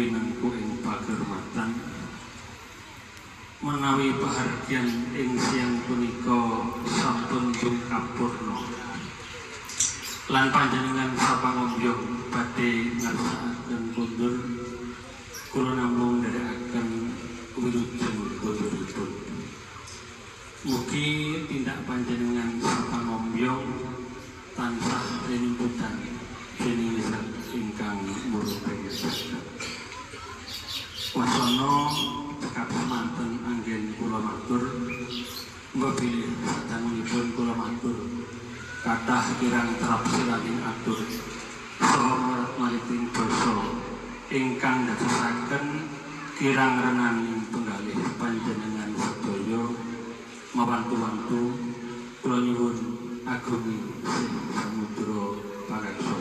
Winengku ing pagermatan, menawi pahargyan ing siang punika sampun dungkap purna lan panjenengan sapangombyong badhe ngersakaken kundur, kula namung nderekaken wilujeng kunduripun. Mugi tindak panjenengan sapangombyong tansah linimputan dening Zat ingkang murbeng jagat. Wasana cekap semanten anggen kula matur, mbok bilih sadangunipun kula matur kathah kirang trapsiraning atur saha mariting basa ingkang dadosaken kirang renaning penggalih panjenengan sedaya. Mawantu-wantu kula nyuwun agungi sih samudra pangreksa.